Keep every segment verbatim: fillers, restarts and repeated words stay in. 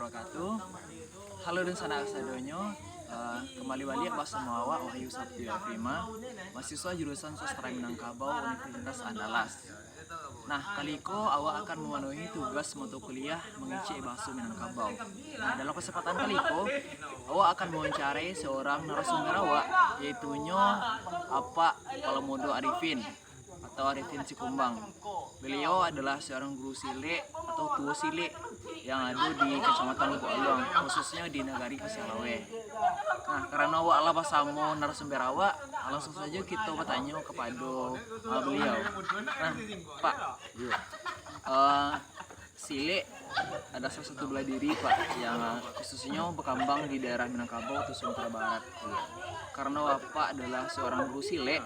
wabarakatuh. Halo dunsanak sadonyo, eh, kambali baliak basamo awak Wahyu Saptio Prima, mahasiswa jurusan Sastra Minangkabau Universitas Andalas. Nah, kali ko awak akan mamanuhi tugas mato kuliah mangecek bahaso Minangkabau. Nah, dalam kasempatan kali ko, awak akan mawawancarai saurang narasumber awak, yaitunyo Apak Palamodo Arifin atau Arifin Sikumbang. Beliau adalah seorang guru silek atau tuo silek yang ado di Kecamatan Lubuak Aluang, khususnyo di Nagari Pasialawe. Nah, karano awak lah basamo narasumber awak, langsung sajo kito batanyo kapado, ah, beliau. Nah, Pak, eh, silek adalah salah satu bela diri, Pak, yang khususnyo bakambang di daerah Minangkabau atau Sumatera Barat. Karano Apak adalah seorang guru silek,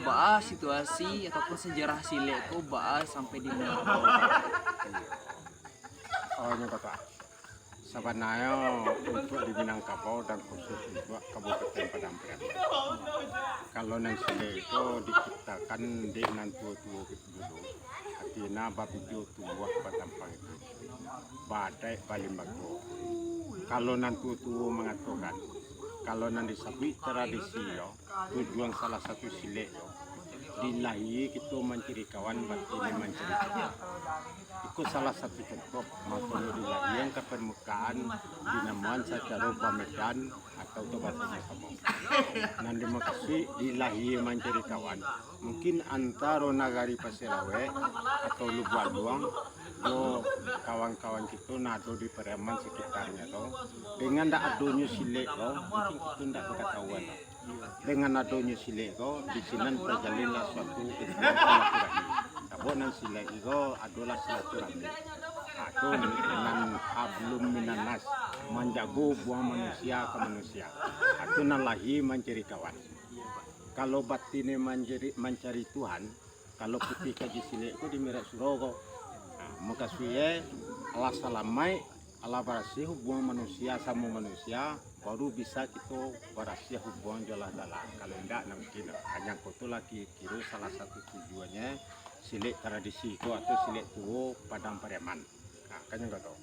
baa situasi ataupun sejarah silek ko baa sampai di Minangkabau, Pak? Oh, ini Bapak. Sabananyo, untuk di Minangkabau dan khusus untuk Kabupaten Padang Pariaman, kalau nan silek itu diciptakan dek nan tuo-tuo dulu, artina babijo tumbuah batampang itu, baadaik balimbago. Kalau nan tuo-tuo mangatokan, kalau nan disabuik tradisi yo, tujuan salah satu silek tu, di lahia kito mancari kawan, batiniah mancari tuan. Iko salah satu contoh, makonyo di lahia ka parmukaan, dinamoan sacaro bamedan atau jo basamo-samo. Nan dimaksud di lahia mancari kawan, mungkin antaro Nagari Pasialawe atau Lubuak Aluang jo kawan-kawan kito nan ado di Pariaman sakitarnyo tu, dengan ndak adonyo silek tu, mungkin kito ndak bakatauan tu. Dengan adonyo silek ko, di sinan tajalinlah suatu hubungan silaturahmi. Sabab nan silek ko adolah silaturahmi. Ha, tu nan hablum minannas, manjago hubungan manusia ka manusia. Ha, tu nan lahia mancari kawan. Kalau batiniah mancari, mancari Tuhan, kalau putiah kaji silek ko di mirak surau ko. Ha, mukasuiknyo, alah salamaik, alah barasiah hubungan manusia samo manusia, baru bisa kito barasiah hubungan jo Allah Taala. Kalau indak, nah mungkin hanya ko tu lah ki-, kiro salah satu tujuannyo silek tradisi ko atau silek tuo Padang Pariaman. Nah, kan yang kau tahu.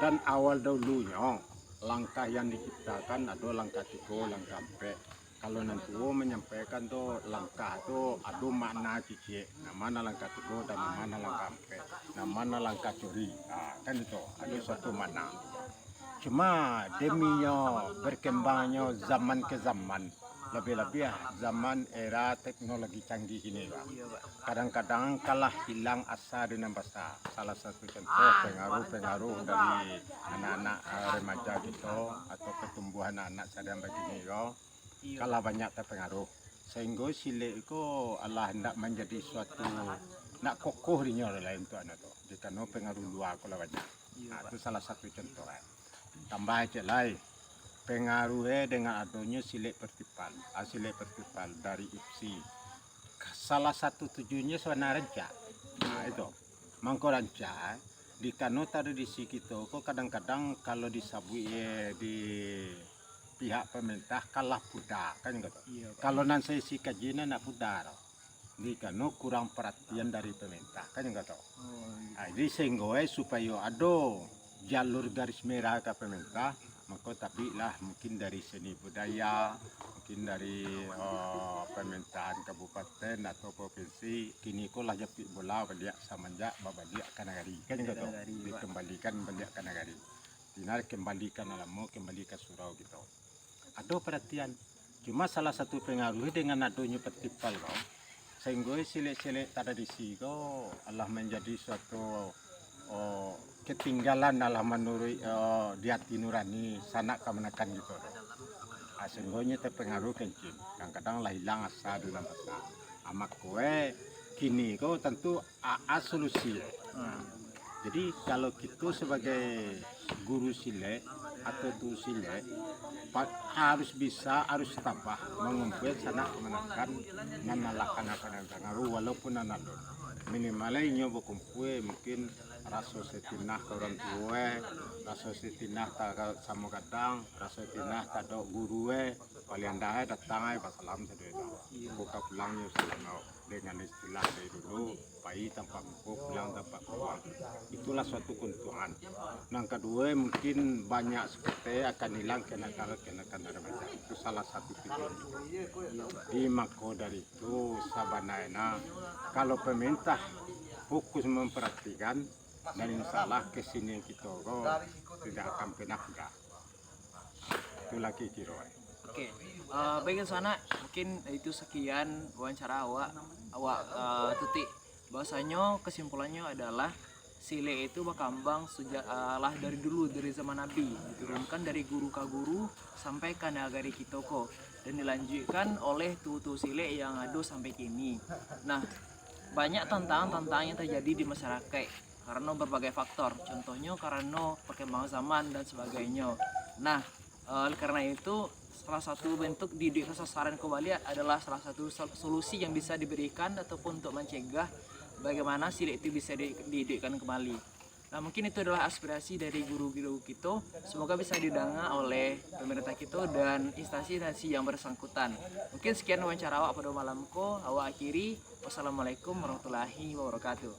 Dan awal dahulunyo, langkah yang diciptakan ado langkah tigo, langkah ampek. Kalau nan tuo manyampaikan tu, langkah tu ado makna cicik, nan ma nan langkah tigo dan nan ma nan langkah ampek, nan ma nan langkah curi. Ha, kan itu, ado suatu makna. Cuma deminyo berkembangnyo zaman ke zaman, labiah-labiah zaman era teknologi canggih kini, Pak. Kadang-kadang kalah hilang asa di nan basa. Salah satu contoh pengaruh-pengaruh dari anak-anak, eh, remaja kito atau pertumbuhan anak-anak sadang bakini ko, kalah banyak terpengaruh. Sehingga silek ko alah ndak manjadi suatu, ndak kokoh dinyo lai untuak anu tu. Dikano pengaruh lua ko lah banyak. Ha, tu salah satu contoh, eh. Tambah ciek lai, pengaruh, eh, dengan adonyo silek festival, ah, silek festival dari IPSI. Salah satu tujuannyo sabananyo rancak. Nah, itu. Mangko rancak, eh, dikano tradisi kito ko kadang-kadang kalau disabuik, eh, di pihak pemerintah kalah pudar, kan gitu. Kalau nan saisi kaji nan nak pudar. Dikano kurang perhatian dari pemerintah, kan yang kata. Ah, jadi sehingga, eh, supayo ado jalur garis merah ka pemerintah, mako tabiklah mungkin dari seni budaya, mungkin dari, eh, pemerintahan kabupaten atau provinsi, kini ko lah japik bola baliak samanjak babaliak ka nagari, kan yang kata. Dikembalikan baliak ka nagari. Tinggal kembali ka nan lamo, kembali ka surau kito. Ado paratian. Cuma salah satu pengaruh dengan adonyo festival ko, sehingga silek-silek tradisi ko alah manjadi suatu, oh, ketinggalan alah manuruik, oh, di ati nurani sanak kamanakan kito tu. Ah, sehingga inyo terpengaruh kencing. Kadang-kadang lah hilang asa dalam asa. Ah, mako, eh, kini ko tantu aa solusi. Jadi, kalau kito sabagai guru silek atau tuo silek, pa-, harus bisa, harus tabah mangumpul sanak kamanakan nan alah kanai-kanai pangaruh, walaupun nan alun. Minimal inyo bakumpul, mungkin raso satinah ka urang tuo, eh, raso satinah ta-, ka samo gadang, raso satinah taradok guru, eh, Paliang dahai datang ai basalam sadoe tu. Buka pulang nyo salam awak. Dengan istilah dari dulu, pai tanpa buku, pulang tanpa uang. Itulah suatu keuntungan. Nan kaduo, mungkin banyak sekete akan hilang kenakalan-kenakalan remaja. Itu salah satu tujuan. Di mako dari itu, sabananyo kalau pemerintah fokus memperhatikan, dan insyaallah kesenian kito ko tidak akan pernah punah. Itulah kiro-kiro. Oke, eh, baik, sanak, mungkin itu sekian wawancara awak, awak eh, Tutik. Bahwasanyo kesimpulannyo adalah silek itu bakambang sejak eh, lah dari dulu, dari zaman Nabi, diturunkan dari guru ka guru sampai ka nagari kito ko, dan dilanjutkan oleh tuo-tuo silek yang ado sampai kini. Nah, banyak tantangan-tantangan yang terjadi di masyarakat karena berbagai faktor, contohnyo karena perkembangan zaman dan sebagainya. Nah, eh, oleh karena itu, salah satu bentuk diiduikkan sasaran kembali adalah salah satu sol- solusi yang bisa diberikan ataupun untuk mencegah bagaimana silek itu bisa di- diiduikkan kembali. Nah, mungkin itu adalah aspirasi dari guru-guru kito. Semoga bisa didengar oleh pemerintah kito dan instansi-instansi yang bersangkutan. Mungkin sekian wawancara awak pada malam ko. Awak akhiri. Wassalamualaikum warahmatullahi wabarakatuh.